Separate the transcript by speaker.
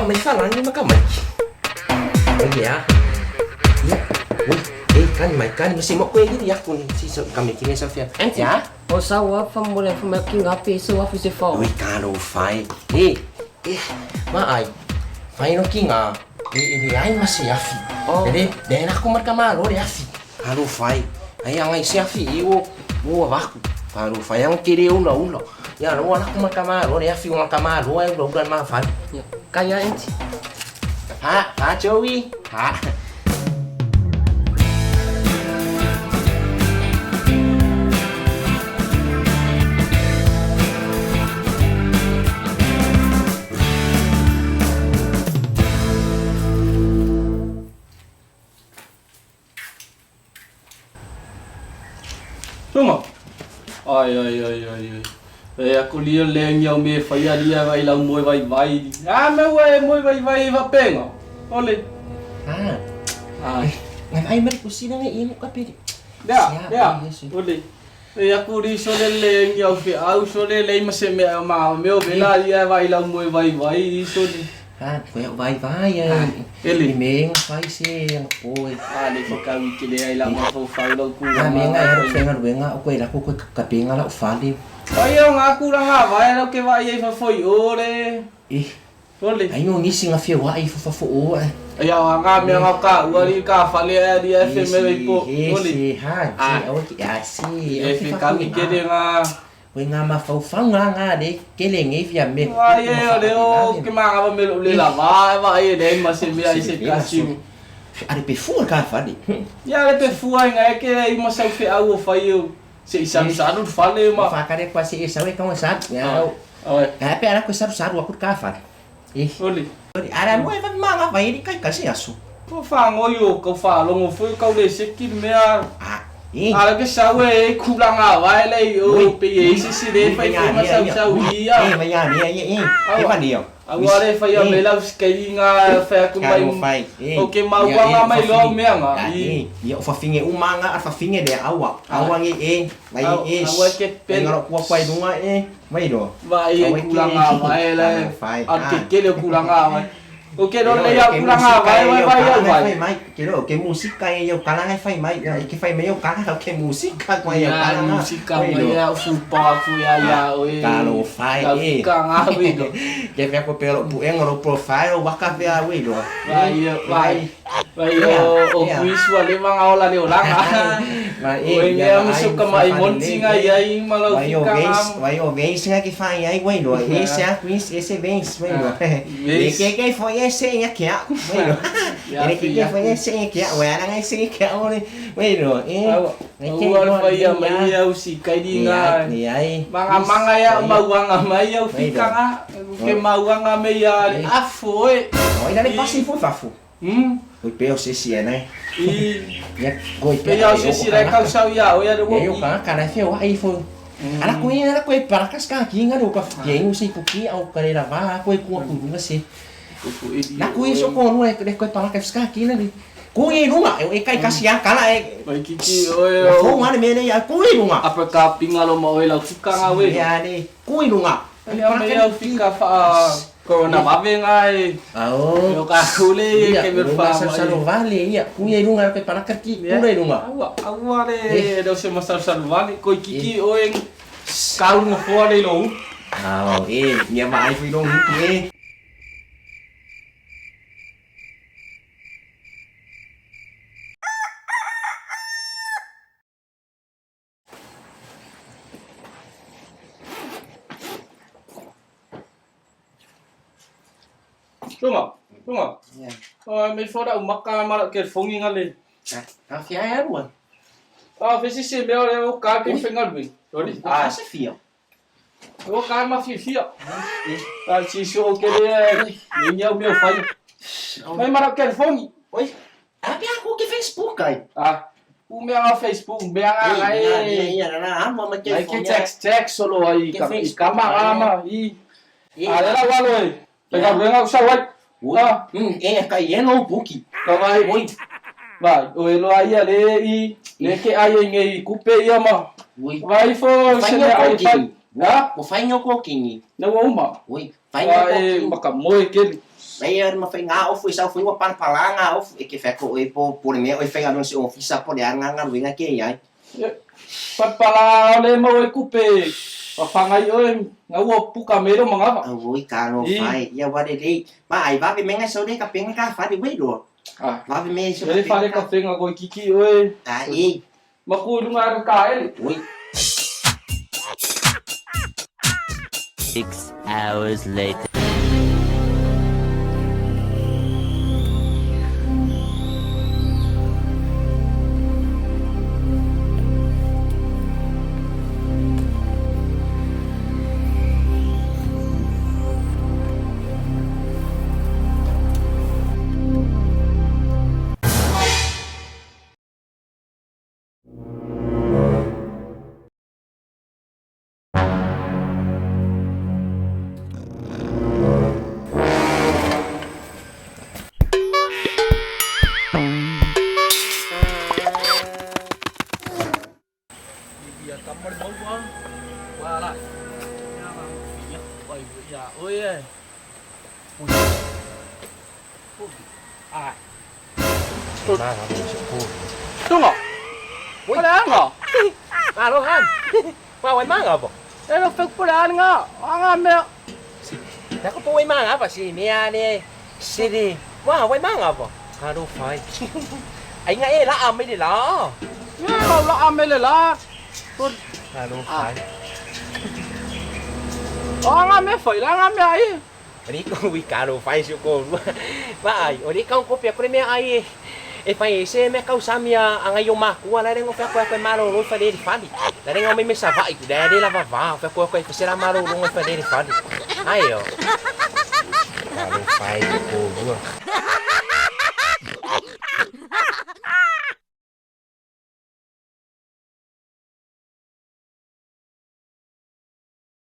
Speaker 1: mai falangi ma ka maiki. Oi ya. Ya. Oi, eh kan mai kan mesti mo ko iri aku ni si so kami kini Sofia. Ya.
Speaker 2: O sa wa fa mo le fa ma ki nga pe so wa fu se fa.
Speaker 1: Oi ka lo fai. Eh, eh, ma ai. Fai no ki nga. E e ai ma se afi.
Speaker 2: Oh.
Speaker 1: Ele, de na ku marka ma lo le afi. Ka lo fai. Ai anga i se afi i o o avaku. Ka lo fai ang kere ula ula. Ya lo ala ku marka ma lo le afi o ka ma lo ai ula ula ma fai.
Speaker 2: Ya. Ka ya enti.
Speaker 1: Ha, ha Joey. Ha.
Speaker 3: Tuma. Ai ai ai ai ai. E aku lia le ngi au me whai a lia vai lau moe vai vai. A me ua e moe vai vai va penga. Ole.
Speaker 1: Ha.
Speaker 3: Ai.
Speaker 1: Ngai ai mari kusina ngai imu ka piri.
Speaker 3: Lea, lea. Ole. E aku ri so le le ngi au fe au so le le ma se me ma me o vela lia vai lau moe vai vai so le.
Speaker 1: Ha, koe au vai vai ai.
Speaker 3: Ele.
Speaker 1: I me nga fai se nga poi.
Speaker 3: A le whakau i ke le ai la ma fau fau lau ku.
Speaker 1: Ha me nga ero whenga ruenga o koe lako koe ka penga la o fale.
Speaker 3: Ai au ngā kūranga vai lau ke vai ai whawhoi ore.
Speaker 1: Eh,
Speaker 3: Ole.
Speaker 1: ai no ngisi nga fia wa ai fafafo o ai.
Speaker 3: Ai au ngā mea ngā ka ua ri ka whale ai ri ai whe mere i po. Ole.
Speaker 1: Se ha,
Speaker 3: Ah.
Speaker 1: se au ki a se.
Speaker 3: E whe kau i kere ngā.
Speaker 1: Koe ngā mawhauwhanga ngā le kele ngai fia me.
Speaker 3: Ai e o leo ke mā ngā me le la va e va e le ma se mea i se kasi.
Speaker 1: Are pe fua ka fale.
Speaker 3: Ia le pe fua i ngā e ke i ma sau whe au o whai o. Se i saru saru whale ma.
Speaker 1: Whakare kwa se e sau e kaunga saru. Ia au.
Speaker 3: Oi.
Speaker 1: A pe ara koe saru saru aku ka fale. Eh.
Speaker 3: Ole.
Speaker 1: Ara mo e va manga vai ri kai kasi asu.
Speaker 3: Ko whangoi o kau whaalongo fui kau le se ki mea.
Speaker 1: Ah, eh.
Speaker 3: Ala ke sau e kulanga vai le i o pe e se se le whai whai ma sau sau ia.
Speaker 1: Eh, mai ia ni eh eh. E va ni o.
Speaker 3: Aua le whai a mela uskai ngā whai aku
Speaker 1: Ka
Speaker 3: mai.
Speaker 1: no fai. Eh.
Speaker 3: O ke mauanga mai loa mea ngā. I.
Speaker 1: Ia o whawhinge umanga a whawhinge le aua. Aua ngi e, mai e.
Speaker 3: Aua ke pele.
Speaker 1: Ngaro kua pai lunga e, mai ro.
Speaker 3: Vai e kulanga vai le.
Speaker 1: Fai.
Speaker 3: A ke kele kulanga vai. O ke ro le ia kulanga vai vai vai vai
Speaker 1: vai mai. Ke ro ke musika e yo kala ngai fai mai. Ke fai mai yo kala ke musika ko yo
Speaker 3: Ia
Speaker 1: kala.
Speaker 3: musika mai ia fu pa fu ia ia o e.
Speaker 1: Ka lo fai e.
Speaker 3: Ka ngā ui do.
Speaker 1: Ke fai ko pelo pu engoro profile waka fea ui do.
Speaker 3: Vai vai. Vai o o kuisu a le manga ola le olanga.
Speaker 1: Vai
Speaker 3: O e mea musu ka mai monti ngā ia i malau
Speaker 1: Vai o
Speaker 3: fika
Speaker 1: vence,
Speaker 3: ngā.
Speaker 1: vai o vence nga que fai aí, vai lo. Esse é esse esse vence, vai lo. E que que foi esse em aqui, vai lo.
Speaker 3: Ia
Speaker 1: E que que foi esse em aqui, vai lá esse aqui, vai lo. E
Speaker 3: Aua le whai ia mai ia usi kairi ngā.
Speaker 1: Ni ai.
Speaker 3: Manga manga ia mauanga mai ia fika ngā. Ke mauanga me ia le afo e.
Speaker 1: Oi, dale pasi foi fafu.
Speaker 3: Hmm.
Speaker 1: Oi pe o se si né.
Speaker 3: I
Speaker 1: Ya koi
Speaker 3: pe ia o se si rai kau sau ia o ia le
Speaker 1: Ya yo
Speaker 3: wo.
Speaker 1: ka kana fe o ai foi. Ala koi ala koi para kas ka ki nga ka ki ngu se ku ki au kare la va koi ku ku nga se. Na kui so ko nu e koi para kas ka ki na ni. Kui lunga e kai kasi ya kala e.
Speaker 3: Mai kiki oe
Speaker 1: Fo
Speaker 3: o.
Speaker 1: nga me ne ya kui lunga.
Speaker 3: Apa ka pinga lo ma oe lau fika ngā we.
Speaker 1: Ya ni kui lunga.
Speaker 3: Ia me ia fika wha korona wawe ngā e.
Speaker 1: Ao.
Speaker 3: Yo ka kule e ke me wha
Speaker 1: Sa sa lo vale ia kui lunga koi para ki kui lunga.
Speaker 3: Aua, aua le leo se masau salu vale. Koi kiki oe kau ngā foa le lo.
Speaker 1: Ao e nia ma ai fui long e.
Speaker 3: Tunga, tunga.
Speaker 1: Ya.
Speaker 3: Oi, me fora o maka mara ke fongi ngā le.
Speaker 1: Ka fia e rua.
Speaker 3: Ah, fesi se mea le o ka ke whenga lui. Ori.
Speaker 1: Ah, se fia.
Speaker 3: O ka ma fi fia. Ah, si so o ke le ni nia o mea whai. Mai mara ke fongi.
Speaker 1: Oi. A pia ku ke Facebook ai.
Speaker 3: Ah, u mea ngā Facebook, mea ngā ngai.
Speaker 1: Ia na na ma ma ke
Speaker 3: Ai ke text text solo ai
Speaker 1: Ke
Speaker 3: ka i
Speaker 1: Facebook,
Speaker 3: ka ma
Speaker 1: ai.
Speaker 3: ma i. A le la walo e. Pe ka renga u sa wai. Ah,
Speaker 1: E ka ie no buki.
Speaker 3: ka vai.
Speaker 1: Oi.
Speaker 3: Vai, o e loa ia le i le ke ai e ngai kupe ia ma.
Speaker 1: Oi.
Speaker 3: Vai fo se le ai pai. Ha?
Speaker 1: O fai ngau ko kingi.
Speaker 3: Na ua uma.
Speaker 1: Oi, fai ngau ko
Speaker 3: Vai
Speaker 1: kingi.
Speaker 3: maka moe keli.
Speaker 1: Ia ma faiga ofu e sau foi ua palapala ngā ofu e ke whai ko e po po le mea o e whai se ofisa po le anga ngā luenga ke iai.
Speaker 3: Palapala o le mau ai kupe whangai oe ngā ua puka mero mangawa.
Speaker 1: Au oi ka no whai ia ware rei. Ma ai wawe menga sau le ka penga ka whare wei roa. Wawe me sau
Speaker 3: ka penga. Le whare ka whenga koi kiki oe.
Speaker 1: A e.
Speaker 3: Maku lunga ka ele.
Speaker 1: Oi.
Speaker 4: 6 hours later.
Speaker 3: Tungo. Wala nga.
Speaker 1: Malo han. Ma wai manga po.
Speaker 3: Ero fek pula nga. Anga me.
Speaker 1: Ta ko po wai manga pa si mea ne. Si Wa wai manga po. Ka ro fai. Ai nga e la a me de la.
Speaker 3: Nga la a me le la.
Speaker 1: Ka ro fai.
Speaker 3: Anga me fai la nga me ai.
Speaker 1: Ni ko wi ka ro fai su ko. Ma ai, o ni ka ko pia ko me ai. E fai e se me kau samia anga yo ma ku ala rengo fa ko ko maro ro fa le fali. La rengo me me sa vai ku da le la va va fa ko ko se la maro ro fa le fali. Ai yo. Ka ro fai ko ru.